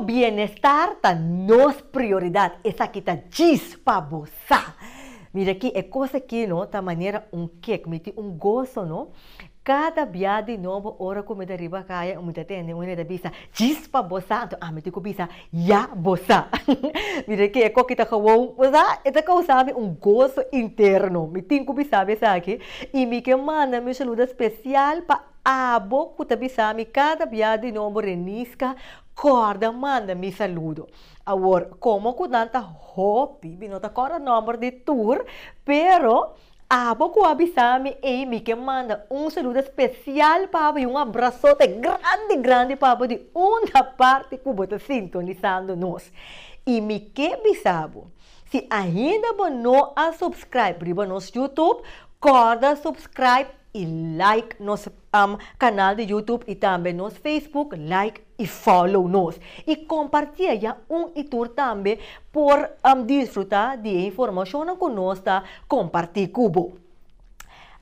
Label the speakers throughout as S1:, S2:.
S1: bienestar ta nos prioridat. Esaki ta djis pa bo sa. Mira aki, e kos aki no ta manera un kek. Mi tin un goso no. Kada bia di nobo ora ku mi ta riba kaya mi ta tende un hende ta bisa, Djis pa bo sa. Anto ami tin ku bisa, Ya bo sa. Mira aki, e kos aki ta gewoon, bo sa, e ta kousa mi un goso interno. Mi tin ku bisa bo esaki. I mi ke manda mi saludo spesial pa Abo ku ta bisa mi kada bia di nobo Renisca kòrda manda mi saludo. Awor, komo ku nan ta hopi, mi no ta kòrda nòmber di tur, pero abo ku a bisa mi ei mi ke manda un saludo spesial pa bo i un abrasote grandi grandi pa bo di unda parti ku bo ta sintonisando nos. I mi ke bisa bo, si ainda bo no a subscribe riba nos YouTube, kòrda subscribe i like nos kanal di YouTube i tambe nos Facebook like i follow nos i kompartié ya un i tur tambe por disfrutá di e informashonnan ku nos ta kompartí ku bo.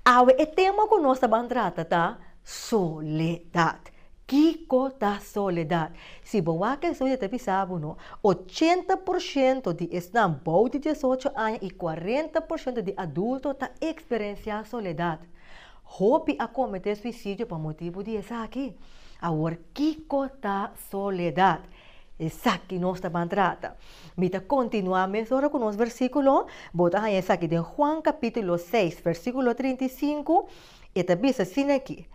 S1: Awe e tema ku nos ta ban trata ta soledat. Kiko ta soledat? Si bo wak e estudio ta bisa bo no, 80% di esnan bou di 18 aña i 40% di adulto ta eksperensiá soledat. Hopi a kometé suisidio pa motibu di esaki. Awor kiko ta soledat? Esaki nos ta ban trata. Mi ta kontinuá mesora ku nos versíkulo. Bo ta haña esaki den Juan kapítulo 6, versíkulo 35. E ta bisa asina aki,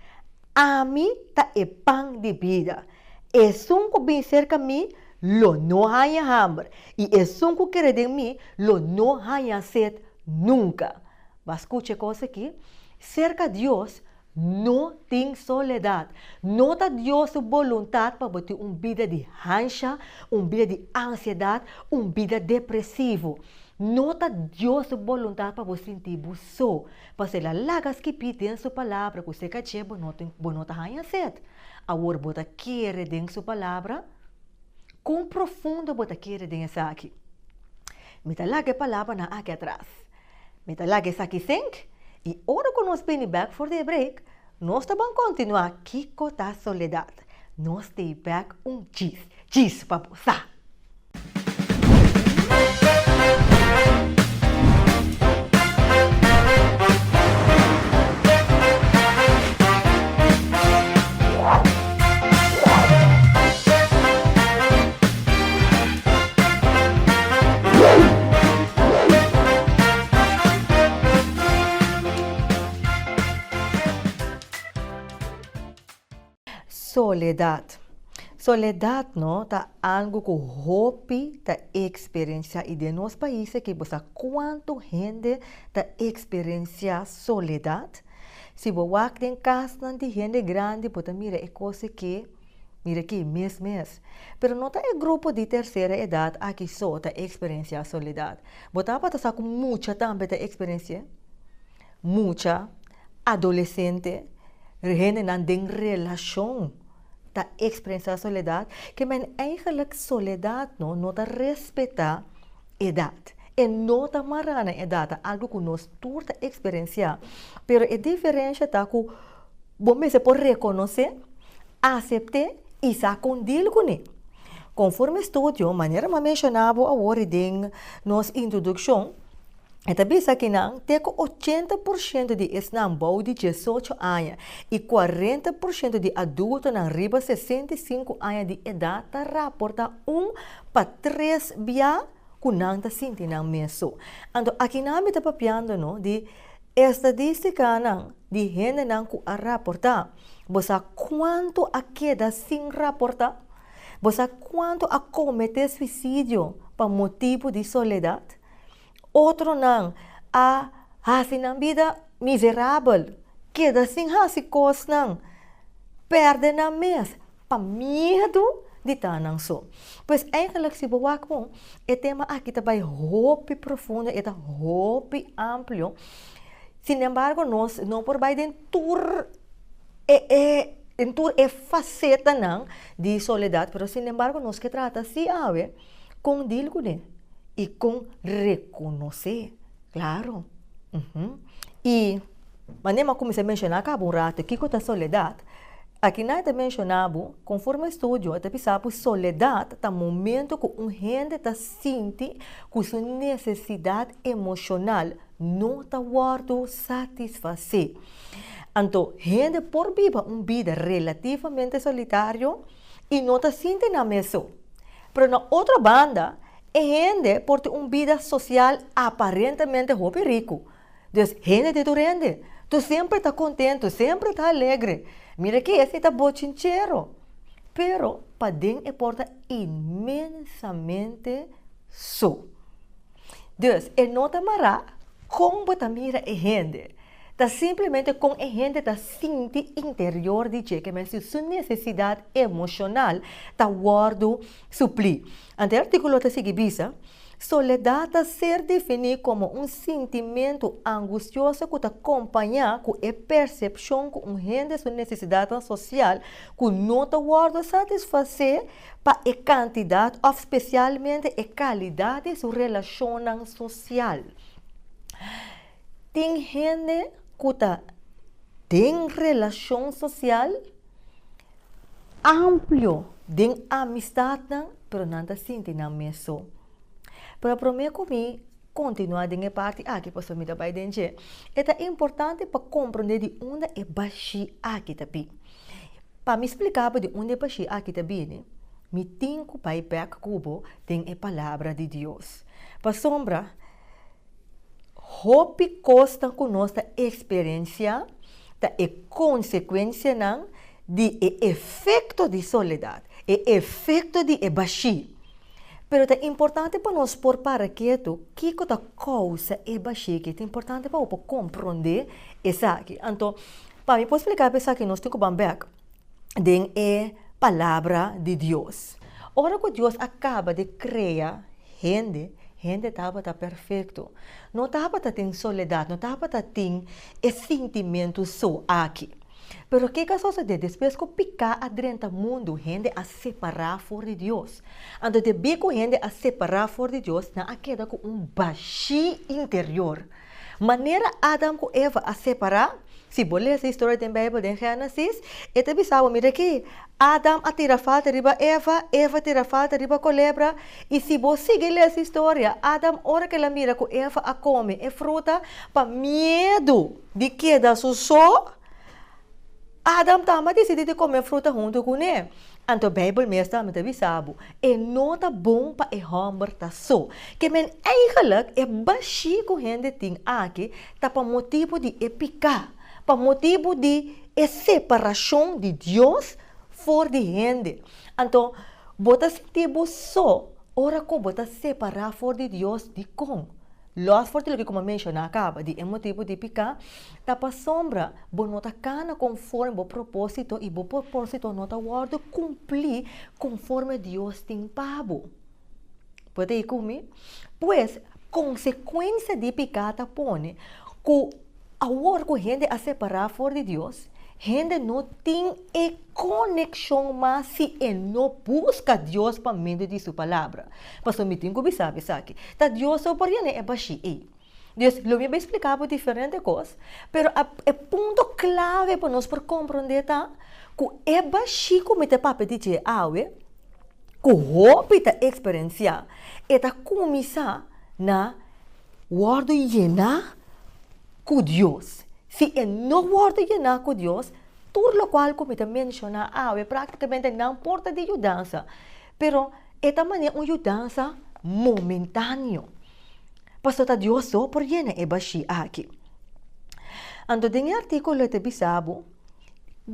S1: Ami ta e pan di bida. Esun ku bin serka mi lo no haña hamber, i esun ku kere den mi lo no haña set nunka. Bo a skucha e kos aki? Serka Dios no tin soledat. No ta Dios su boluntat pa bo tin un bida di hansha, un bida di ansiedat, un bida depresivo. No ta Dios su boluntat pa bo sinti bo so. Pasobra el a laga skibí den su Palabra ku serka dje bo no tin bo no ta haña set. Awor bo ta kere den su Palabra? Kon profundo bo ta kere den esaki? Mi ta laga e palabranan aki atras. Mi ta laga esaki sink i ora ku nos bini bèk for di e break, nos ta ban kontinuá kiko ta soledat. Nos stay bèk un djis djis pa bo sa. Soledat. Soledat no ta algu ku hopi ta eksperensiá i den nos pais aki bo sa kuantu hende ta eksperensiá soledat. Si bo wak den kasnan di hende grandi bo ta mira e kos aki, mira aki mes mes. Pero no ta e grupo di tersera edat aki so ta eksperensiá soledat. Bo tabata sa ku mucha tambe ta eksperensi'é? Mucha, adolesente, hendenan den relashon ta eksperensiá soledat, ke men eigenlik soledat no no ta respetá edat. E no ta mará na edat, ta algu ku nos tur ta eksperensiá. Pero e diferensha ta ku bo mester por rekonosé, asept'é i sa kon dil kuné. Konforme estudio, manera mi a menshoná bo awor den nos introdukshon, E ta bisa ki nan te ku 80% di esnan bou di 18 aña i 40% di adultonan riba 65 aña di edat ta raporta un pa tres bia ku nan ta sinti nan mes so. Anto akinan mi ta papiando no di estadistikanan di hendenan ku a raporta. Bo sa kuantu a keda sin raporta? Bo sa kuantu a komete suisidio pa motibu di soledat? Otronan a hasi nan bida miserabel, keda sin hasi kosnan, pèrdè nan mes pa miedu di ta nan so. Pues eigenlijk si bo wak bon, e tema aki ta bai hopi profundo, e ta hopi amplio. Sinembargo nos no por bai den tur e e den tur e fasetanan di soledat, pero sinembargo nos ke trata si awe kon dil kuné. i kon rekonosé, klaro. I manera mi a kuminsá menshoná kaba un ratu kiko ta soledat. Akinan e ta menshoná bo, konforme estudio e ta bisa bo soledat ta momento ku un hende ta sinti ku su nesesidat emoshonal no ta wòrdu satisfasé. Anto hende por biba un bida relativamente solitario i no ta sinti nan mes so. Pero na otro banda e hende por tin un bida sosial aparentemente hopi riku. Dus hende di tur hende, tu semper ta kontentu, semper ta alegre. Mira ki esei ta bochinchero. Pero paden e por ta inmensamente so. Dus e no ta mará kon bo ta mira e hende. Ta simplemente kon e hende ta sinti interior di dje, ke men si su nesesidat emoshonal ta wòrdu suplí. Anto e artíkulo ta sigui bisa, Soledat ta ser definí komo un sintimentu angustioso ku ta kompañá ku e persepshon ku un hende su nesesidatnan sosial ku no ta wòrdu satisfasé pa e kantidat òf spesialmente e kalidat di su relashonnan sosial. Tin hende ku ta den relashon sosial amplio den amistatnan, pero nan ta sinti nan mes so. Pero promé ku mi kontinuá den e parti aki, pasobra mi ta bai den dje, e ta importante pa komprondé di unda e bashí aki ta bin. Pa mi splika bo di unda e bashí aki ta bini, mi tin ku bai bèk ku bo den e Palabra di Dios. Pasobra Hopi kosnan ku nos ta eksperensiá ta e konsekuensianan di e efekto di soledat, e efekto di e bashí. Pero ta importante pa nos por para ketu kiko ta kousa e bashí aki. Ta importante pa bo por komprondé esaki. Anto, pa mi por splika bo esaki nos tin ku ban bèk den e Palabra di Dios. Ora ku Dios a kaba di krea hende, hende tabata perfekto. No tabata tin soledat, no tabata tin e sintimentu so aki. Pero kiko a sosodé? Despues ku piká a drenta mundu, hende a separá for di Dios. Anto debí ku hende a separá for di Dios, nan a keda ku un bashí interior. Manera Adam ku Eva a separá, si bo lesa historia den Beibel den Génesis, e ta bisa bo, mira aki, Adam a tira falta riba Eva, Eva a tira falta riba kolebra, i si bo sigui lesa historia, Adam ora ku el a mira ku Eva a kome e fruta, pa miedu di keda su so, Adam tambe a disidí di kome e fruta huntu kuné. Anto Beibel mes tambe ta bisa bo, e no ta bon pa e hòmber ta so. Ke men eigenlik e bashí ku hende tin aki ta pa motibu di e piká, pa motibu di e separashon di Dios for di hende. Anto, bo ta sinti bo so ora ku bo ta separá for di Dios. Dikon? Lòs for di loke ku mi a menshoná kaba di e motibu di piká, ta pasobra bo no ta kana konforme bo propósito i bo propósito no ta wòrdu kumplí konforme Dios tin pa bo. Bo ta ei ku mi? Pues, konsekuensia di piká ta pone ku awor ku hende a separá for di Dios, hende no tin e konekshon mas si e no buska Dios pa medio di su Palabra. Pasobra mi tin ku bisa bo esaki, ta Dios so por yena e bashí ei. Dios, lo mi a bai splika bo diferente kos, pero e punto klave pa nos por komprondé ta ku e bashí ku mi ta papia di dje awe, ku hopi ta eksperensiá, e ta kuminsá na wòrdu yená ku Dios. Si e no wòrdu yená ku Dios, tur lokual ku mi ta menshoná awe práktikamente nan por ta di yudansa, pero e ta manera un yudansa momentáneo. Pasobra ta Dios so por yena e bashí aki. Anto den e artíkulo e ta bisa bo,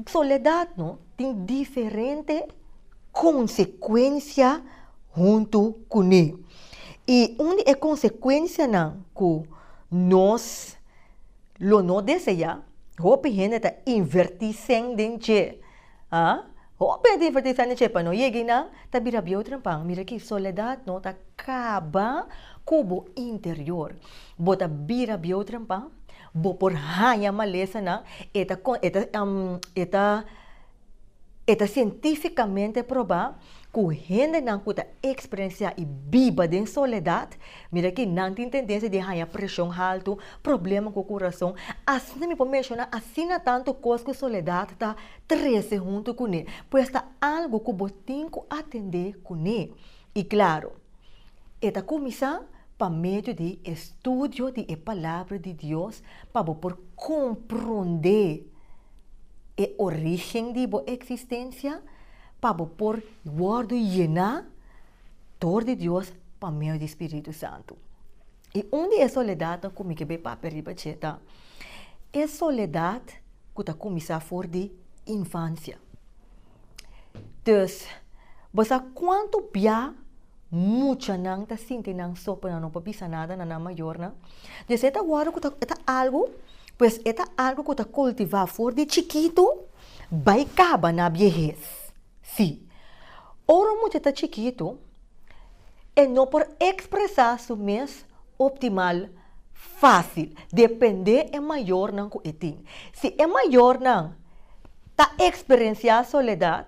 S1: soledat no tin diferente konsekuensia huntu kuné. I un di e konsekuensianan ku nos lo no deseá, hopi hende ta invertí sèn den dje, a, hopi hende ta invertí sèn den dje pa no yega einan, ta bira bieu trempan. Mira aki, soledat no ta kaba ku bo interior. Bo ta bira bieu trempan, bo por haña malesanan, e ta e ta e ta e ta sientífikamente probá. Ku hendenan ku ta eksperensiá i biba den soledat, mira ki nan tin tendensia di haña preshon haltu, problema ku kurason. Asina mi por menshoná asina tantu kos ku soledat ta trese huntu kuné. Pues ta algu ku bo tin ku atendé kuné. I klaro, e ta kuminsá pa medio di estudio di e Palabra di Dios pa bo por komprondé e orígen di bo eksistensia, pa bo por wòrdu yená dor di Dios pa medio di Spiritu Santu. I un di e soledatnan ku mi ke bai papia riba dje ta e soledat ku ta kuminsá for di infansia. Dus, bo sa kuantu bia muchanan ta sinti nan so pero nan no por bisa nada na nan mayornan? Dus e ta wòrdu ku ta, e ta algu, pues e ta algu ku ta kultivá for di chikitu bai kaba na biehes. Sí, ora un mucha ta chikitu, e no por ekspresá su mes optimal fásil, dependé e mayornan ku e tin. Si e mayornan ta eksperensiá soledat,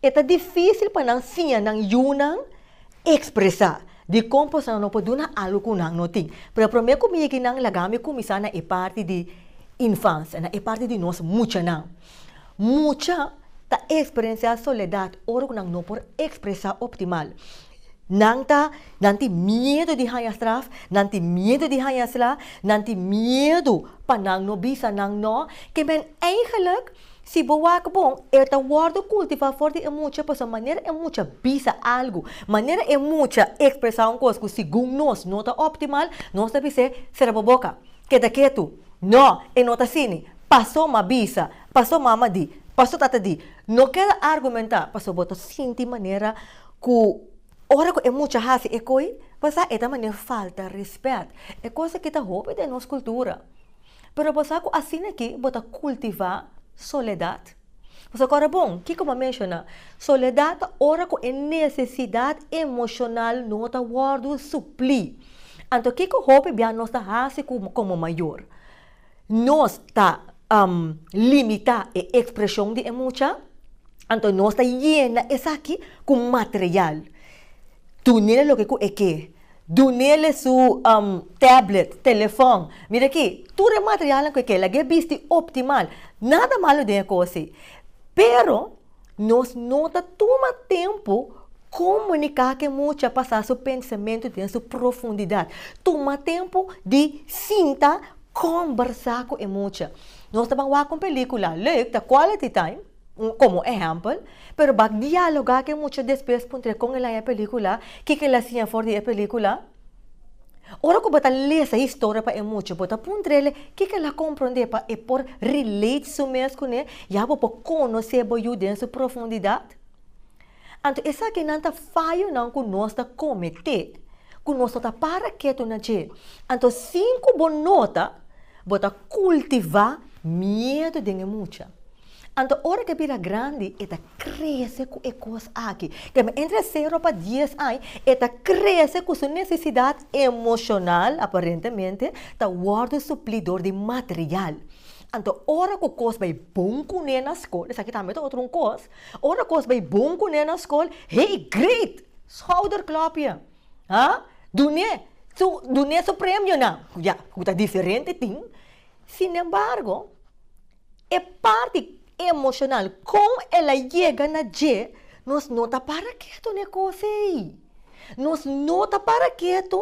S1: e ta difísil pa nan siña nan yunan ekspresá. Dikon? Pasobra nan no por duna algu ku nan no tin. Pero promé ku mi yega nan, laga mi kuminsá na e parti di infansia, na e parti di nos muchanan. Mucha ta eksperensiá soledat ora ku nan no por ekspresá optimal. Nan ta, nan tin miedu di haña straf, nan tin miedu di haña sla, nan tin miedu pa nan no bisa nan no. Ke men eigenlijk, si bo wak bon, e ta wòrdu kultivá for di e mucha pasobra manera e mucha bisa algu, manera e mucha ekspresá un kos ku segun nos no ta optimal, nos ta bis'é, sera bo boka, keda ketu, no, e no ta asini, paso m'a bisa, paso mama di, paso tata di. No keda argumentá, pasobra bo ta sinti manera Ku ora ku e mucha hasi e koi, bo sa e ta manera falta rèspèt. E kos aki ta hopi den nos kultura. Pero bo sa ku asina aki bo ta kultivá soledat. Bo sa kòrda bon kiko bo a menshoná? Soledat ta ora ku e nesesidat emoshonal no ta wòrdu suplí. Anto kiko hopi bia nos ta hasi ku komo mayor? Nos ta limitá e ekspreshon di e mucha, anto nos ta yena esaki ku material. Dunele loke ku e ke, dunele su tablet, telefòn, mira aki, tur e materialnan ku e ke, lag'é bisti optimal, nada malu den e kos ei. Pero nos no ta tuma tempu komuniká ku e mucha pa sa su pensamentu den su profundidat. Tuma tempu di sinta Kombersá ku e mucha. Nos ta ban wak un pelíkula, leuk, ta quality time, komo ehèmpel, pero bak dialogá ku e mucha despues puntr'é kon el haña e pelíkula, kiko el a siña for di e pelíkula. Ora ku bo ta lesa historia pa e mucha, bo ta puntr'el kiko el a komprondé pa e por relate su mes kuné, ya bo por konosé bo yu den su profundidat. Anto esakinan ta fayonan ku nos ta kometé, ku nos no ta para ketu na dje. Anto sin ku bo nota, bo ta kultivá miedu den e mucha. Anto ora ku e bira grandi, e ta krese ku e kos aki. Keme entre sero pa dies aña, e ta krese ku su nesesidat emoshonal, aparentemente, ta wòrdu suplí dor di material. Anto ora ku kos bai bon kuné na skol, esaki tambe ta otro un kos, Ora kos bai bon kuné na skol, hey great! Schouderklopje! Ha? Dun'é su dun'é su premionan. Ya, ku ta diferente tin. Sinembargo, e parti emoshonal, kon el a yega na dje, nos no ta para ketu na e kos ei. Nos no ta para ketu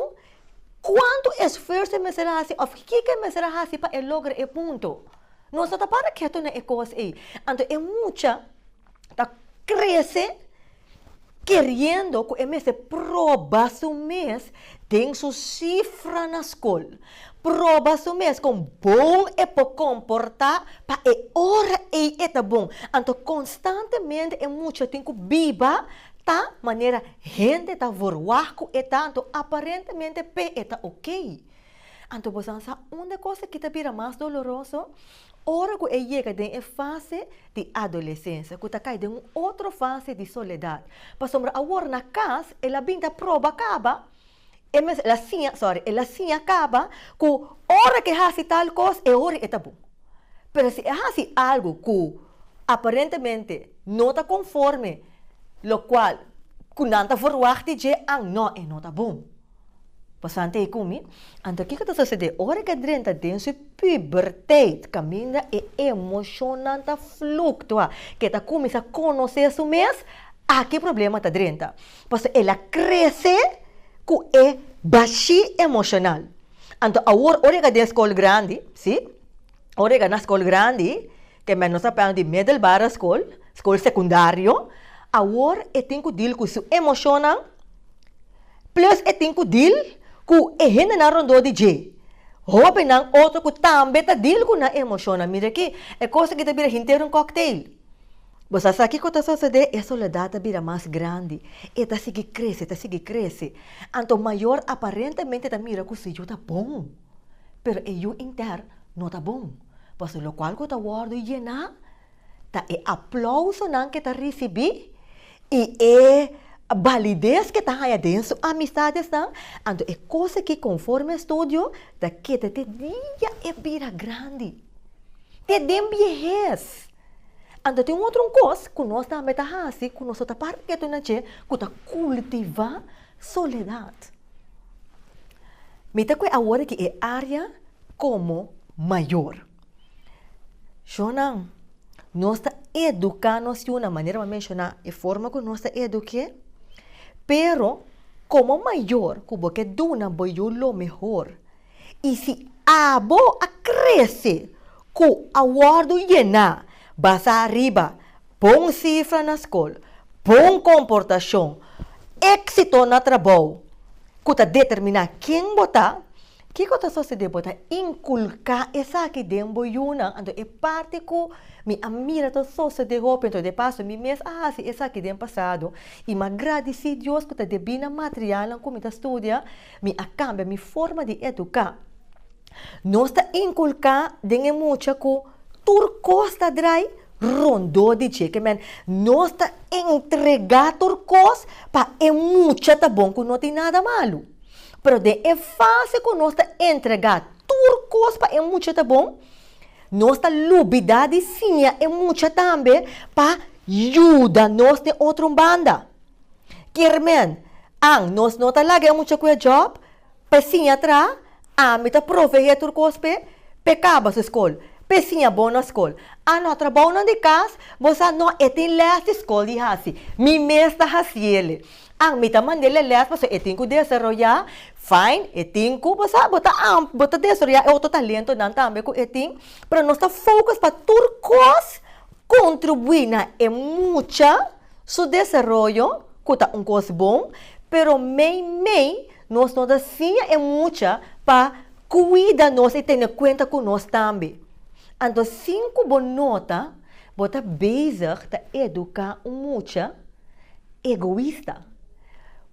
S1: kuantu esfuerso e mester a hasi òf kiko e mester a hasi pa e logra e punto. Nos no ta para ketu na e kos ei. Anto e mucha ta krese keriendo ku e mester proba su mes den su sifra na skol. Proba su mes kon bon e por komportá pa e ora ei e ta bon. Anto konstantemente e mucha tin ku biba ta manera hende ta verwagt ku e ta, anto aparentemente p'e e ta okey. Anto bo sa sa unda kos aki ta bira mas doloroso? Ora ku e yega den e fase di adolesensia, ku ta kai den un otro fase di soledat. Pasobra awor na kas el a bin ta proba kaba, e mes el a siña, sorry, el a siña kaba ku ora ku e hasi tal kos e ora e ta bon. Pero si e hasi algu ku aparentemente no ta konforme lokual. ku nan ta verwagt di dje, an no, e no ta bon. Pasante ei ku mi. Anto kiko ta sosodé? Ora ku e drenta den su puberteit, kaminda e emoshonnan ta fluktua, ku e ta kuminsá konosé su mes, aki problema ta drenta. Pasobra el a krese ku e bashí emoshonal. Anto awor ora e ka den skol grandi, sí, ora e ka na skol grandi, ke men nos a pèn di middelbare skol, skol sekundario, awor e tin ku dil ku su emoshonnan, plus e tin ku dil ku e hendenan rondó di dje, hóbennan otro ku tambe ta dil ku nan emoshonnan. Mira aki, e kos aki ta bira henter un kòktel. Bo sa sa kiko ta sosodé? E soledat ta bira mas grandi, e ta sigui krese, ta sigui krese. Anto mayor aparentemente ta mira ku su yu ta bon, pero e yu inter no ta bon, pasobra lokual ku ta wòrdu yená ta e aplausonan ku e ta risibí i e balides ku e ta haña den su amistadesnan. Anto e kos aki konforme estudio ta keda te dia e bira grandi, te den biehes. Anto tin un otro un kos ku nos tambe ta hasi ku nos no ta para ketu na dje ku ta kultivá soledat. Mi ta kue awor aki e área komo mayor. Shonnan, nos ta eduká nos yunan manera mi a menshoná e forma ku nos ta eduk'é, pero komo mayor ku bo ke duna bo yu lo mehor I si abo a krese ku a wòrdu yená basá riba bon sifra na skol, bon komportashon, éksito na trabou ku ta determiná ken bo ta, kiko ta sosodé? Bo ta inkulká esaki den bo yunan. Anto e parti ku mi a mira ta sosodé hopi, anto de paso mi mes a hasi esaki den pasado i mi a gradisí Dios ku ta debí na materialnan ku mi ta studia, Mi a kambia mi forma di eduká. Nos ta inkulká den e mucha ku tur kos ta drai rondó di dje. Ke men, nos ta entregá tur kos pa e mucha ta bon ku no tin nada malu. Pero den e fase ku nos ta entregá tur kos pa e mucha ta bon, nos ta lubidá di siña e mucha tambe pa yuda nos den otro un banda. Kier men, An, nos no ta laga e mucha ku e djòp pa e siña traha, ami ta proveé tur kos p'e, p'e kaba su skol, p'e siña bon na skol. A no, trabounan di kas, bo sa no, e tin lès di skol di hasi, mi mes ta hasiel. An, mi ta mand'el e lès pasobra e tin ku desaroyá, fine, e tin ku, bo sa, bo ta bo ta desaroyá e otro talentonan tambe ku e tin, pero nos ta focus pa tur kos kontribuí na e mucha. Su desaroyo, ku ta un kos bon, pero mei mei nos no ta siña e mucha pa kuida nos i tene kuenta ku nos tambe. Anto sin ku bo nota, bo ta bezig ta eduká un mucha egoista.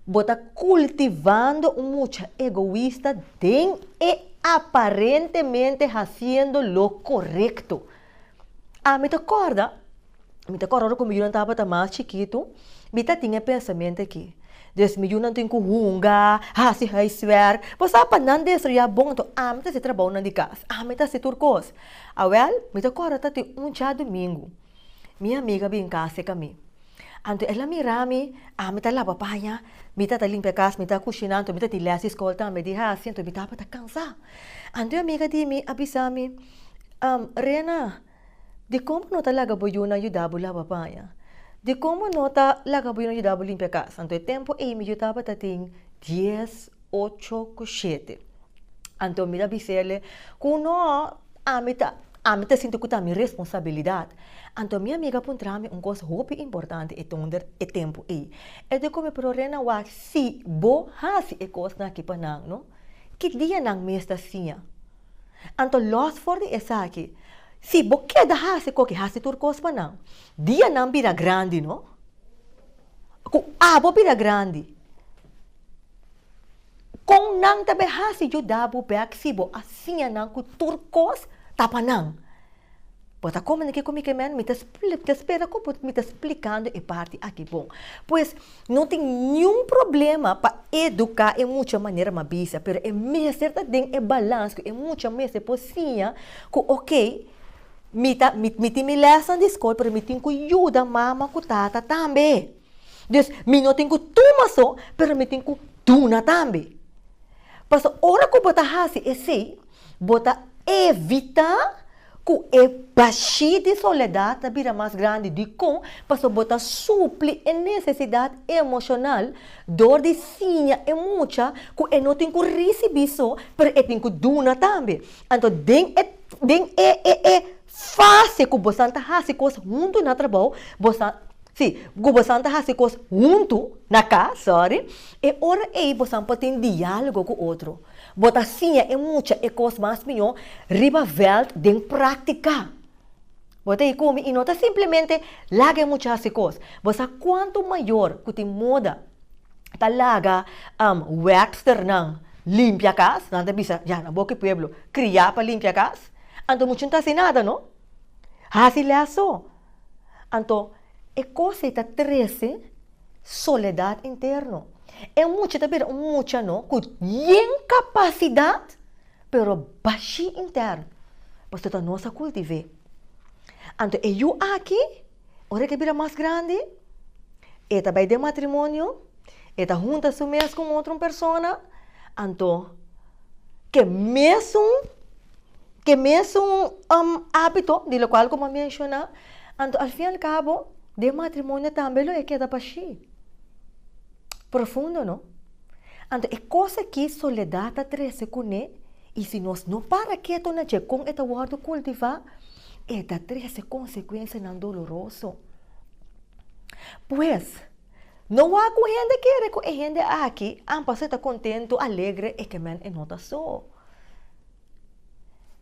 S1: Bo ta kultivando un mucha egoista den e aparentemente hasiendo lo korekto. Ami ta kòrda, mi ta kòrda ora ku mi yunan tabata mas chikitu, mi ta tin e pensamentu aki, des mi yunan tin ku hunga, hasi huiswerk, bo sa pa nan desaroyá bon anto ami ta hasi trabounan di kas, ami ta hasi tur kos. Awèl, mi ta kòrda ta tin un djadumingu, mi amiga bin kas serka mi, anto el a mira mi, ami ta laba paña, mi ta ta limpia kas, mi ta kushiná, anto mi ta tin lès di skol tambe di hasi, anto mi tabata kansá. Anto e amiga di mi a bisa mi, Rena, dikon bo no ta laga bo yunan yuda bo laba paña? Dikon bo no ta laga bo yunan yuda bo limpia kas? Anto e tempu ei mi yu tabata tin dies, ocho ku shete. Anto mi ta bis'el ku no, ami ta ami ta sinti ku ta mi responsabilidat. Anto mi amiga a puntra mi un kos hopi importante e tonder e tempu ei. E di ku mi, pero Rena wak si bo hasi e kosnan aki pa nan no, ki dia nan mes ta siña? Anto lòs for di esaki, si bo keda hasi koki hasi tur kos pa nan, dia nan bira grandi no, ku abo bira grandi, kon nan ta bai hasi yuda bo bèk si bo a siña nan ku tur kos ta pa nan? Bo ta komunik'é ku mi ke men? Mi ta ta spera ku bo mi ta splikando e parti aki bon. Pues, no tin niun problema pa eduká e mucha manera mi a bisa, pero e mester ta den e balans ku e mucha mester por siña ku okey, mi ta mi tin mi lèsnan di skol pero mi tin ku yuda mama ku tata tambe. Dus mi no tin ku tuma so, pero mi tin ku duna tambe. Pasobra ora ku bo ta hasi esei, bo ta evitá ku e bashí di soledat ta bira mas grandi. Dikon? Pasobra bo ta supli e nesesidat emoshonal dor di siña e mucha ku e no tin ku risibí so, pero e tin ku duna tambe. Anto den e den e e e fase ku bosan ta hasi kos huntu na trabou, bosan, sí, ku bosan ta hasi kos huntu na kas, sorry, e ora ei bosan por tin diálogo ku otro. Bo ta siña e mucha e kos mas mihó riba vèlt den práktika. Bo ta ei ku mi i no ta simplemente laga e mucha hasi kos. Bo sa kuantu mayor ku tin moda ta laga wèksternan limpia kas? Nan ta bisa, ya, na boka e pueblo, kriá pa limpia kas. Anto mucha no ta hasi nada, no? Hasi lès so. Anto e kos ei ta trese soledat interno. E mucha ta bira un mucha no ku yen kapasidat pero bashí interno pasobra ta nos a kultiv'é. Anto e yu aki ora ke bira mas grandi e ta bai den matrimonio, e ta hunta su mes ku un otro persona, anto ke mesun ke mesun hábito di lokual ku mi a menshoná, anto al fin al kabo den matrimonio tambe lo e keda bashí. Profundo, no? Anto e kos aki soledat ta trese kuné i si nos no para ketu na dje kon e ta wòrdu kultivá, e ta trese konsekuensianan doloroso. Pues, no wak ku hende kere ku e hende aki ampas e ta kontentu, alegre, e ke men e no ta so.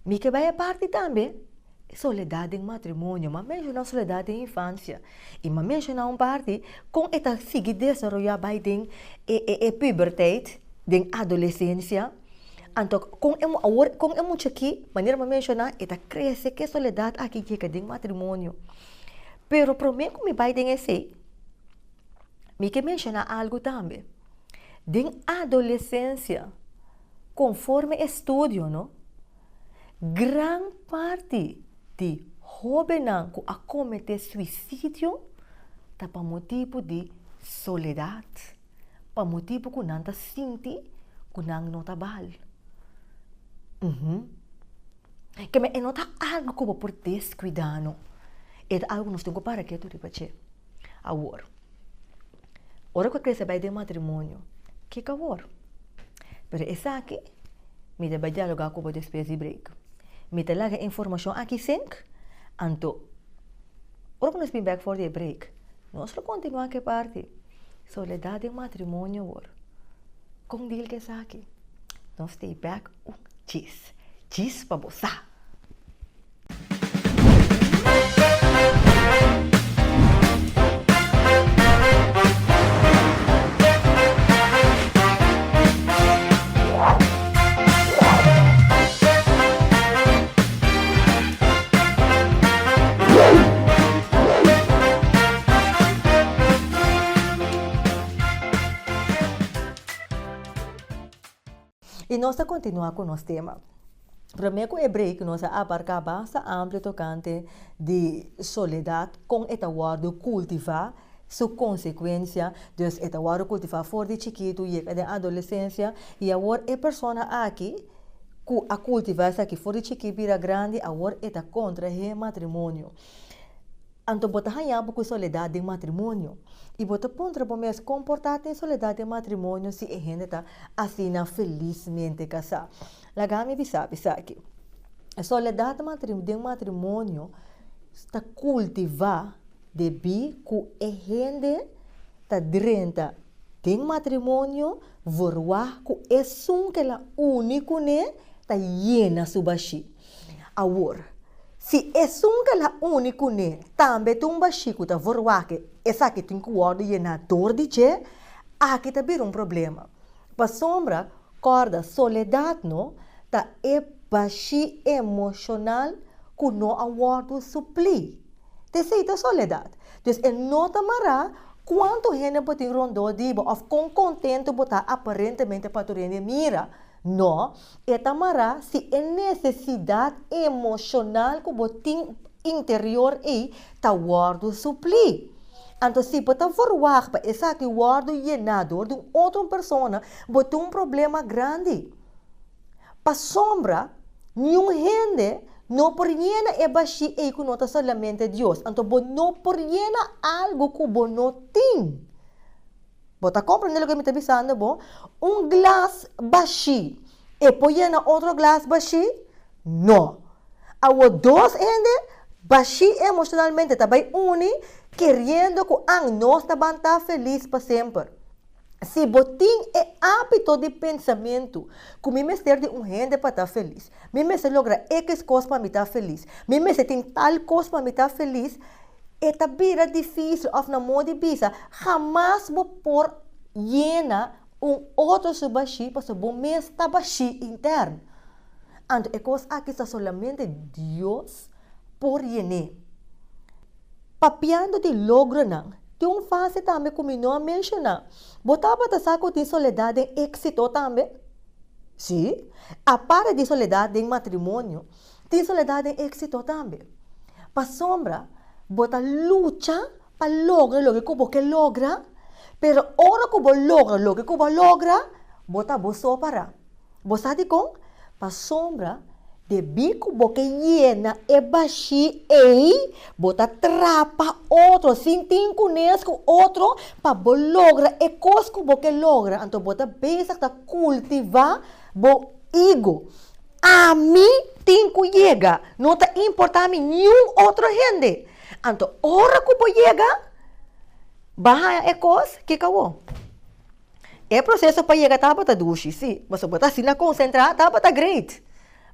S1: Mi ke bai e parti tambe, soledat den matrimonio. M'a menshoná soledat den infansia i m'a menshoná un parti kon e ta sigui desaroyá bai den e puberteit, den adolesensia. Anto kon e awor kon e mucha aki, manera m'a menshoná, e ta krese ku e soledat aki yega den matrimonio. Pero promé ku mi bai den esei, mi ke menshoná algu tambe. Den adolesensia, konforme estudio no, gran parti di hóbennan ku a kometé suisidio ta pa motibu di soledat, pa motibu ku nan ta sinti ku nan no ta bal. Keme e no ta algu ku bo por deskuidá no, e ta algu ku nos tin ku para ketu riba dje. Awor, ora ku a krese bai den matrimonio, kiko awor? Pero esaki mi ta bai dialogá ku bo despues di break. Mi ta laga e informashon aki sink, anto ora ku nos bin bèk for di e break, nos lo kontinuá ku e parti soledat den matrimonio awor. Kon deal ku esaki? Nos stay bèk un djis. Djis pa bo sa! I nos ta kontinuá ku nos tema. Promé ku e break nos a abarká basta amplio tokante di soledat, kon e ta wòrdu kultivá, su konsekuensia, dus e ta wòrdu kultivá for di chikitu yega den adolesensia i awor e persona aki ku a kultivá esaki for di chikí bira grandi awor e ta kontrahe matrimonio. Anto bo ta haña bo ku soledat den matrimonio. I bo ta puntra bo mes kon por ta tin soledat den matrimonio si e hende ta asina felismente kasá. Laga mi bisa bo esaki, Soledat den matrimonio ta kultivá debí ku e hende ta drenta den matrimonio verwagt ku esun ku el a uni kuné ta yena su bashí. Awor, si esun ku el a uni kuné tambe ta un bashí ku ta verwak esaki tin ku wòrdu yená dor di dje, aki ta bira un problema. Pasobra, kòrda, soledat no ta e bashí emoshonal ku no a wòrdu suplí. Ta esei ta soledat. Dus e no ta mará kuantu hende bo tin rondó di bo òf kon kontentu bo ta aparentemente pa tur hende mira. No, e ta mará si e nesesidat emoshonal ku bo tin interior ei ta wòrdu suplí. Anto si bo ta verwagt pa esaki wòrdu yená dor di un otro persona, bo tin un problema grandi. Pasobra niun hende no por yena e bashí ei ku no ta solamente Dios. Anto bo no por yena algu ku bo no tin. Bo ta komprendé loke mi ta bisando bo? Un glas bashí, e por yena otro glas bashí? No. Awor dos hende bashí emoshonalmente ta bai uni keriendo ku an nos ta ban ta felis pa semper. Si bo tin e ábito di pensamentu ku mi mester di un hende pa ta felis, mi mester logra ekis kos pa mi ta felis, mi mester tin tal kos pa mi ta felis, E ta bira difísil òf na modo di bisa, hamas bo por yena un otro su bashí pasobra bo mes ta bashí intern. Anto e kos aki ta solamente Dios por yen'é. Papiando di logronan, tin un fase tambe ku mi no a menshoná. Bo tabata sa ku tin soledat den éksito tambe? Sí, aparte di soledat den matrimonio, Tin soledad den éxito tambe. Pasobra bo ta lucha pa logra loke ku bo ke logra, pero ora ku bo logra loke ku bo a logra, bo ta bo so para. Bo sa dikon? Pasobra debí ku bo ke yena e bashí ei, bo ta trapa otro sin tin kunes ku otro pa bo logra e kos ku bo ke logra. Anto bo ta bezig ta kultivá bo ego. Ami tin ku yega, no ta importá mi niun otro hende. Anto ora ku bo yega, bo a haña e kos, kiko awor? E proseso pa yega tabata dushi, sí, pasobra bo ta asina konsentrá, tabata great.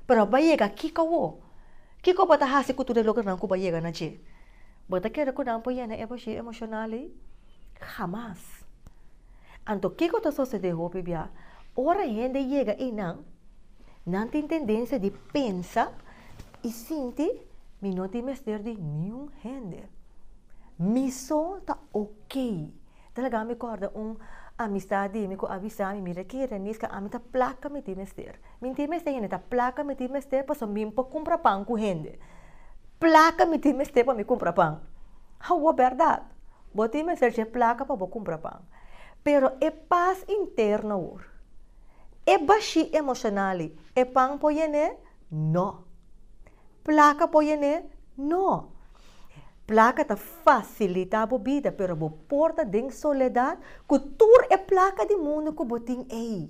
S1: Pero bo a yega, kiko awor? Kiko bo ta hasi ku tur e logronan ku bo a yega na dje? Bo ta kere ku nan por yena e bashí emoshonal ei? Hamas. Anto kiko ta sosodé hopi bia? Ora hende yega einan, nan tin tendensia di pensa i sinti, Mi no tin mester di niun hende. Mi so ta okey. Ta laga mi kòrda un amistat di mi ku a bisa mi, Mira ki, Reniska, ami ta plaka mi tin mester. Mi tin mester hende, ta plaka mi tin mester pasobra mi por kumpra pan ku hende. Plaka mi tin mester pa mi kumpra pan. Awor bèrdat, bo tin mester dje plaka pa bo kumpra pan. Pero e pas interno awor, e bashí emoshonal ei, e pan por yen'é? No. Plaka por yen'é? No. Plaka ta fasilitá bo bida, pero bo por ta den soledat ku tur e plaka di mundu ku bo tin ei.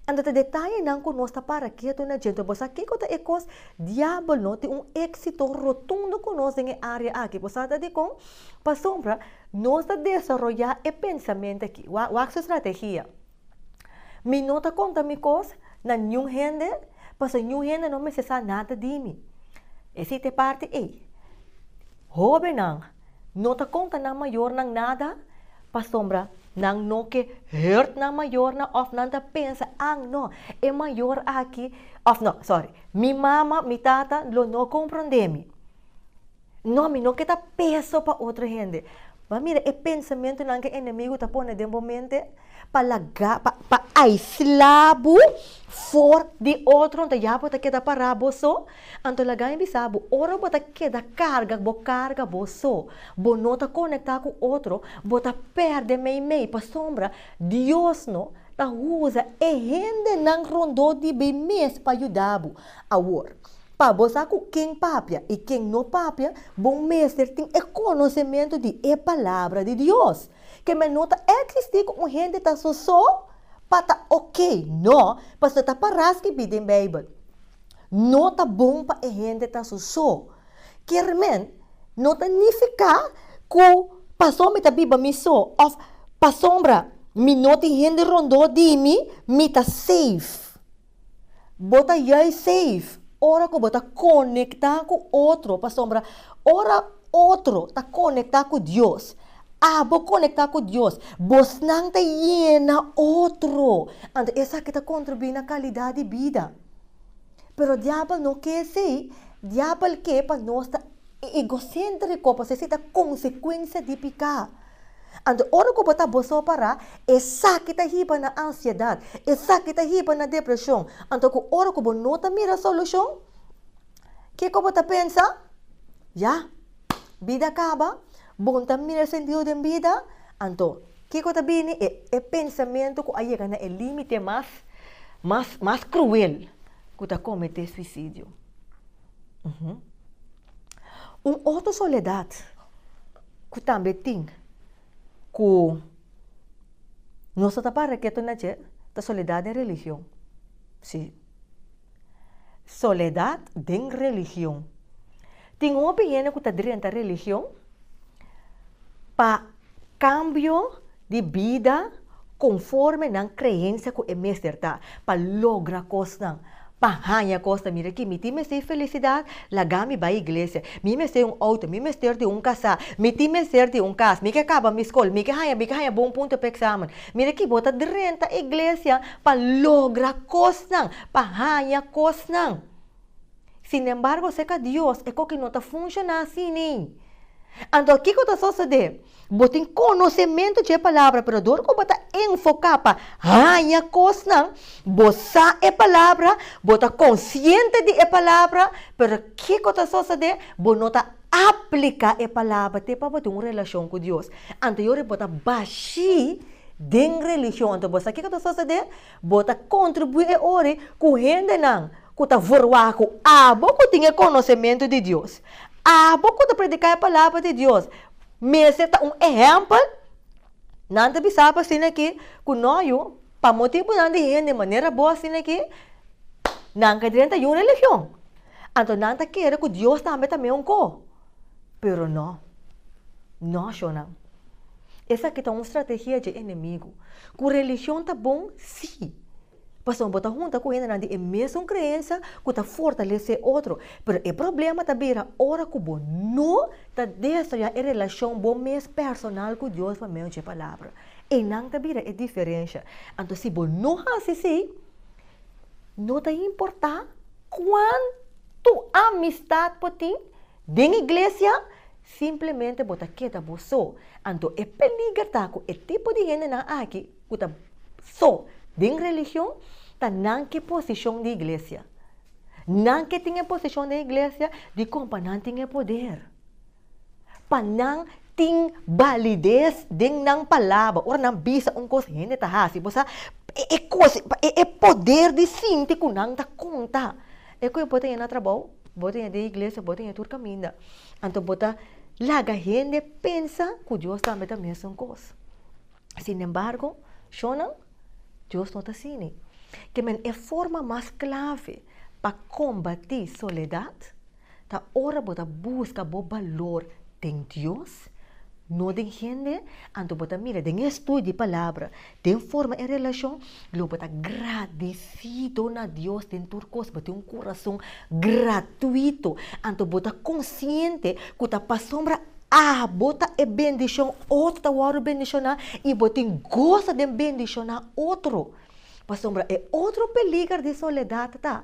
S1: Anto ta detayenan ku nos ta para ketu na dje. Anto bo sa kiko ta e kos? Diabel no tin un éksito rotundo ku nos den e área aki. Bo sa ta dikon? Pasobra nos ta desaroyá e pensamentu aki. Wak su strategia. Mi no ta konta mi kos na niun hende, pasobra niun hende no mester sa nada di mi. Esei ta e parti ei. Hóbennan no ta konta nan mayornan nada pasobra nan no ke hurt nan mayornan òf nan ta pensa, ah no, e mayor aki, òf no, sòri, mi mama, mi tata lo no komprondé mi. No, mi no ke ta peso pa otro hende. Bo a mira e pensamentunan ku e enemigu ta pone den bo mente pa laga, pa pa aislá bo for di otro, anto ya bo ta keda pará bo so. Anto laga mi bisa bo, ora bo ta keda karga bo karga bo so, bo no ta konektá ku otro, bo ta pèrdè meimei, pasobra Dios no ta usa e hendenan rondó di bo mes pa yuda bo. Awor, pa bo sa ku ken papia i ken no papia, bo mester tin e konosementu di e Palabra di Dios. Ke men no ta eksistí ku un hende ta so so pa ta oke, no, pasobra ta pará skibí den Beibel. No ta bon pa e hende ta su so. Kier men, no ta nifiká ku pasobra mi ta biba mi so òf pasobra mi no tin hende rondó di mi, mi ta safe. Bo ta juist safe ora ku bo ta konektá ku otro pasobra ora otro ta konektá ku Dios, abo konektá ku Dios, bosnan ta yena otro. Anto esaki ta kontribuí na kalidat di bida. Pero diabel no ke esei, diabel ke pa nos ta egoséntriko pasobra esei ta konsekuensia di piká. Anto ora ku bo ta bo so pará, esaki ta hiba na ansiedat, esaki ta hiba na depreshon. Anto ku ora ku bo no ta mira solushon, kiko bo ta pensa? Ya, bida kaba. Bo no ta mira sentido den bida? Anto, kiko ta bini? E e pensamentu ku a yega na e límite mas mas mas kruel ku ta kometé suisidio. Un otro soledat ku tambe tin ku nos no ta para ketu na dje ta soledat den religion. Sí. Soledat den religion. Tin hopi hende ku ta drenta religion pa kambio di bida konforme nan kreensia ku e mester ta, pa logra kosnan, pa haña kosnan. Mira aki, mi tin mester felisidat, laga mi bai iglesia. Mi mester un outo, mi mester di un kasá, mi tin mester di un kas, mi ke kaba mi skol, mi ke haña, mi ke haña bon punto pa eksamen. Mira aki, bo ta drenta iglesia pa logra kosnan, pa haña kosnan. Sinembargo, serka Dios e koki no ta funshoná asina. Anto kiko ta sosodé? Bo tin konosementu dje palabra, pero dor ku bo ta enfoká pa haña kosnan, bo sa e palabra, bo ta konsiente di e palabra, pero kiko ta sosodé? Bo no ta apliká e palabra te pa bo tin un relashon ku Dios. Anto yori bo ta bashí den religion. Anto bo sa kiko ta sosodé? Bo ta kontribuí e ora ku hendenan ku ta verwagt ku abo ku tin e konosementu di Dios, abo ku ta prediká e palabra di Dios, mester ta un ehèmpel. Nan ta bisa bo asina aki ku no yu, pa motibunan di hende manera bo asina aki, nan ka drenta yu religion. Anto nan ta kere ku Dios tambe ta meun ko. Pero no, no shonnan. Esaki ta un strategia dje enemigu. Ku religion ta bon? Sí. Pasobra bo ta hunta ku hendenan di e mesun kreensia ku ta fortalesé otro. Pero e problema ta bira ora ku bo no ta desaroyá e relashon bo mes personal ku Dios pa medio dje Palabra. Einan ta bira e diferensha. Anto si bo no hasi esei, no ta importá kuantu amistat bo tin den iglesia, simplemente bo ta keda bo so. Anto e peliger ta ku e tipo di hendenan aki ku ta so den religion ta nan ke posishon di iglesia. Nan ke tin e posishon den iglesia dikon pa nan tin e poder. Pa nan tin balides den nan palabra. Ora nan bisa un kos hende ta hasi. Bo sa e kos e poder di sinti ku nan ta konta. E ku bo ta yena trabou, bo ta yena den iglesia, bo ta yena tur kaminda. Anto bo ta laga hende pensa ku Dios tambe ta mesun kos. Sinembargo, shonnan, Dios no ta asina. Ke men e forma mas klave pa kombatí soledat ta ora bo ta buska bo balor den Dios, no den hende, anto bo ta mira den e estudio di palabra, den forma e relashon, lo bo ta gradisido na Dios den tur kos, bo tin un kurason gratuito, anto bo ta konsiente ku ta pasobra Abo ta e bendishon, otro ta wòrdu bendishoná i bo tin goso den bendishoná otro. Pasobra e otro peliger di soledat ta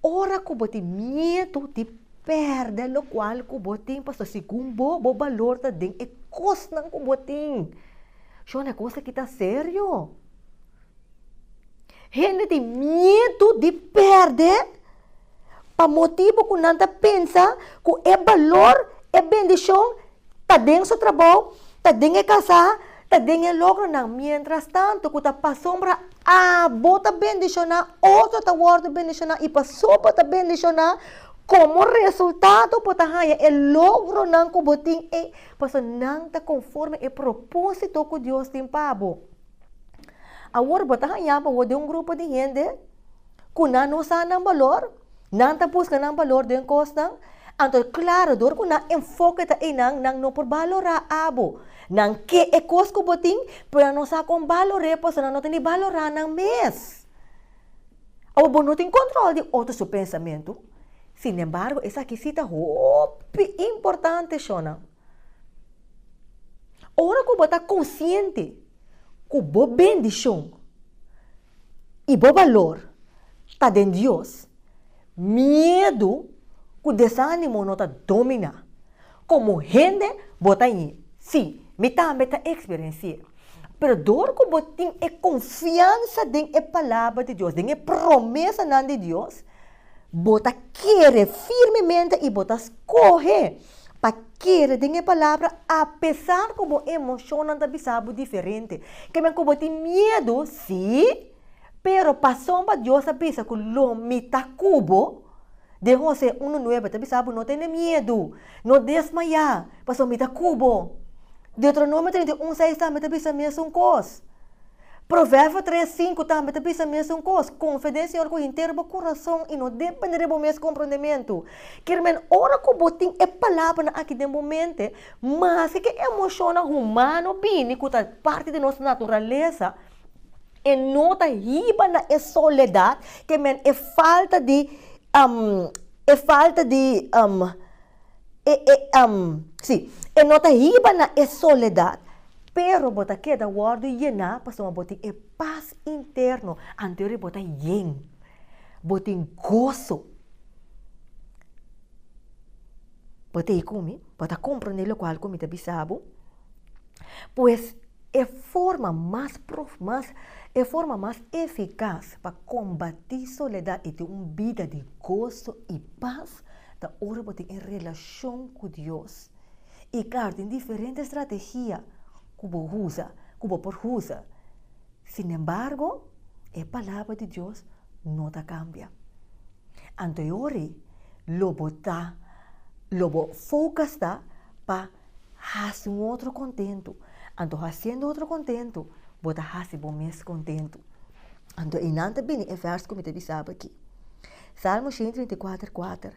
S1: ora ku bo tin miedu di pèrdè lokual ku bo tin, pasobra segun bo, bo balor ta den e kosnan ku bo tin. Shon, e kos aki ta serio. Hende tin miedu di pèrdè pa motibu ku nan ta pensa ku e balor, e bendishon ta den su trabou, ta den e kasá, ta den e logronan. Miéntras tantu ku ta pasobra abo ta bendishoná, otro ta wòrdu bendishoná i pasobra bo ta bendishoná, komo resultado bo ta haña e logronan ku bo tin ei, pasobra nan ta konforme e propósito ku Dios tin pa bo. Awor bo ta haña bo den un grupo di hende ku nan no sa nan balor, nan ta buska nan balor den kosnan, anto klaro dor ku nan enfoke ta einan nan no por balorá abo. Nan ke e kos ku bo tin, pero nan no sa kon balor'é pasobra nan no ta ni balorá nan mes. Awor bo no tin kontrol di otro su pensamentu, sinembargo esaki si ta hopi importante shonnan. Ora ku bo ta konsiente ku bo bendishon i bo balor ta den Dios, miedu ku desánimo no ta dominá. Komo hende bo ta ñi, Sí, mi tambe ta eksperensi'é. Pero dor ku bo tin e konfiansa den e Palabra di Dios, den e promesanan di Dios, bo ta kere firmemente i bo ta skohe. pa kere den e palabra apesar ku bo emoshonnan ta bisa bo diferente. Ke men ku bo tin miedu, sí, pero pasobra Dios a bisa ku lo mi ta ku bo, den Hosé unu nuebe ta bisa bo no tene miedu, no desmayá, pasobra mi ta ku bo. Deuteronomio 31 seis tambe ta bisa mesun kos. Proverbio tres sinku tambe ta bisa mesun kos, Konfia den Señor ku henter bo kurason i no depende di bo mes komprondementu. Kirmen, ora ku bo tin e palabranan aki den bo mente, maske ku e emoshonnan humano bini ku ta parti di nos naturalesa, e no ta hiba na e soledat, ke men e falta di e falta di e e sí, e no ta hiba na e soledat, pero bo ta keda wòrdu yená pasobra bo tin e pas interno, anto bo ta yen, bo tin goso. Bo ta ei ku mi? Bo ta komprondé lokual ku mi ta bisa bo? Pues e forma mas prof mas e forma mas efikas pa kombatí soledat i tin un bida di goso i pas ta ora bo tin e relashon ku Dios. I klaro tin diferente strategia ku bo usa, ku bo por usa. Sinembargo, e Palabra di Dios no ta kambia. Anto e ora ei lo bo ta lo bo focus ta pa hasi un otro kontentu. Anto hasiendo otro kontentu, bo ta hasi bo mes kontentu. Anto einan ta bini e vèrs ku mi ta bisa bo aki. Salmo 134, 4,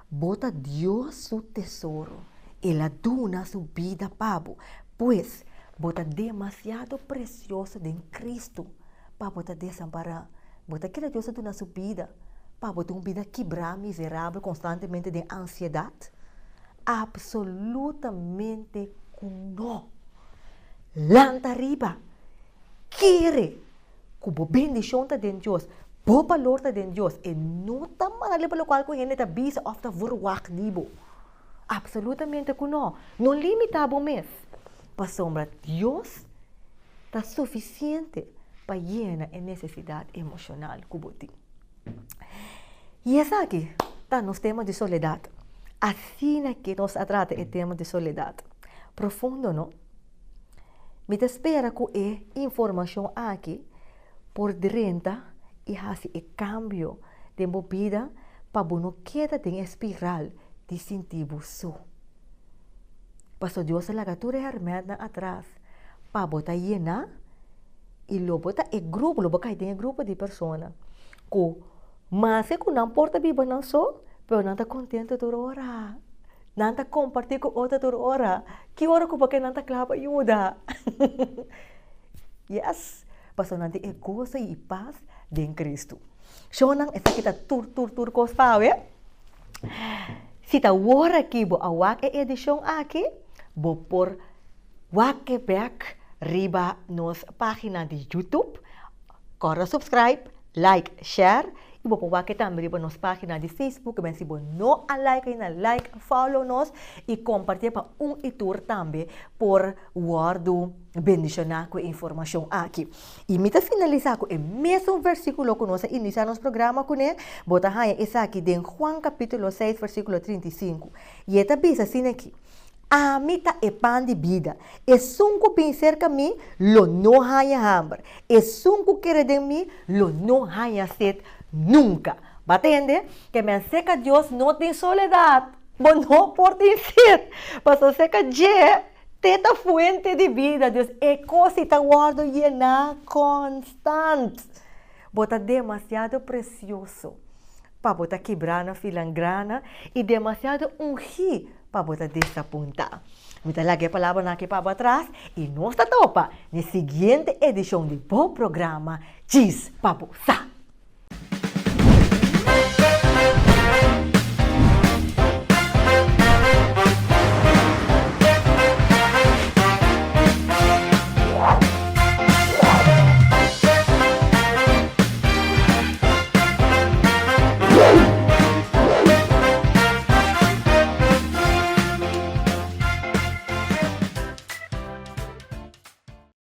S1: Bo ta Dios su tesoro, El a duna su bida pa bo. Pues, bo ta demasiado presioso den Kristu pa bo ta desampará. Bo ta kere Dios a duna su bida pa bo tin un bida kibrá, miserabel, konstantemente den ansiedat? Absolutamente ku no! Lanta riba! Kere ku bo bendishon ta den Dios, bo balor ta den Dios. E no ta manda riba lokual ku hende ta bisa òf ta verwagt di bo. Absolutamente ku no! No limitá bo mes, pasobra Dios ta sufisiente pa yena e nesesidat emoshonal ku bo tin. I esaki ta nos tema di soledat. Asina ke nos a trata e tema di soledat. Profundo, no? Mi ta spera ku e informashon aki por drenta i hasi e kambio den bo bida pa bo no keda den e spiral di sinti bo so. Pasobra Dios a laga tur e hèrmèntnan atras pa bo ta yená i lo bo ta e grupo, lo bo kai den e grupo di persona ku maske ku nan por ta biba nan so, pero nan ta kontento tur ora. Nan ta kompartí ku otro tur ora. Ki ora ku bo ke nan ta kla pa yuda. Yes! Pasobra nan tin e goso i pas den Kristu. Shownan, esaki ta tur tur tur kos pa awe. Si ta wor aki bo a wak e edishon aki, bo por wak e bek riba nos página di YouTube. Kòrda subscribe, like, share i bo por wak e tambe riba nos página di Facebook. Ben si bo no a like ainda, like, follow nos i kompartié pa un i tur tambe por wòrdu bendishoná ku e informashon aki. I mi ta finalisá ku e mesun versíkulo ku nos a inisiá nos programa kuné. Bo ta haña esaki den Juan kapítulo seis versíkulo 35. I e ta bisa asina aki, Ami ta e pan di bida. Esun ku bin serka mi lo no haña hamber. Esun ku kere den mi lo no haña set nunka. Bo a tende? Ke men serka Dios no tin soledat. Bo no por tin set, pasobra serka dje te ta fuente di bida. Dus e kos ei ta wòrdu yená konstant. Bo ta demasiado presioso pa bo ta kibrá na filangrana i demasiado ungí pa bo ta desapuntá. Mi ta laga e palabranan aki pa bo atras i nos ta topa n'e siguiente edishon di bo programa Djis pa Bo Sa.